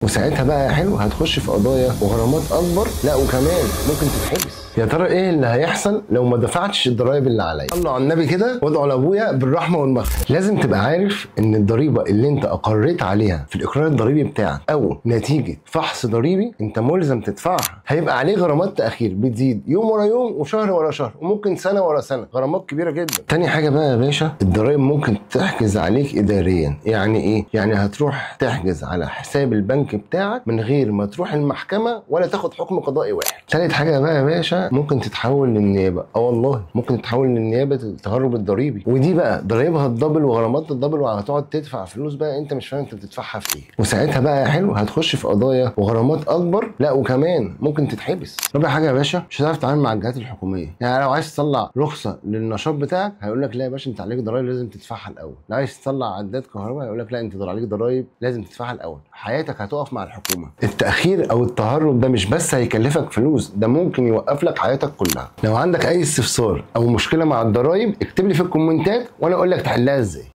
وساعتها بقى يا حلو هتخش في قضايا وغرامات اكبر، لا وكمان ممكن تتحبس. يا ترى ايه اللي هيحصل لو ما دفعتش الضرايب اللي عليا؟ صلوا على النبي كده وادعوا لابويا بالرحمة والمغفرة. لازم تبقى عارف ان الضريبة اللي انت اقريت عليها في الاقرار الضريبي بتاعك او نتيجة فحص ضريبي انت ملزم تدفعها، هيبقى عليه غرامات تاخير بتزيد يوم ورا يوم وشهر ورا شهر وممكن سنة ورا سنة، غرامات كبيرة جدا. تاني حاجة بقى يا باشا، الضرايب ممكن تحجز عليك اداريا. يعني ايه؟ يعني هتروح تحجز على حساب البنك بتاعك من غير ما تروح المحكمة ولا تاخد حكم قضائي واحد. تالت حاجة بقى يا باشا، ممكن تتحول للنيابه. والله ممكن تتحول للنيابه التهرب الضريبي، ودي بقى ضرايبها الدبل وغرامات الدبل، وهتقعد تدفع فلوس بقى انت مش فاهم انت بتدفعها في ايه. وساعتها بقى يا حلو هتخش في قضايا وغرامات اكبر، لا وكمان ممكن تتحبس. رابع حاجة يا باشا، مش هتعرف تتعامل مع الجهات الحكومية. يعني لو عايز تطلع رخصه للنشاط بتاعك هيقول لك لا يا باشا انت عليك ضرايب لازم تدفعها الاول. لو عايز تطلع عداد كهرباء هيقول لك لا انت عليك ضرايب لازم تدفعها الاول. حياتك هتقف مع الحكومة. التاخير او التهرب ده مش بس هيكلفك فلوس، ده ممكن يوقف لك حياتك كلها. لو عندك اي استفسار او مشكلة مع الضرايب اكتب لي في الكومنتات وانا اقول لك تحلها ازاي.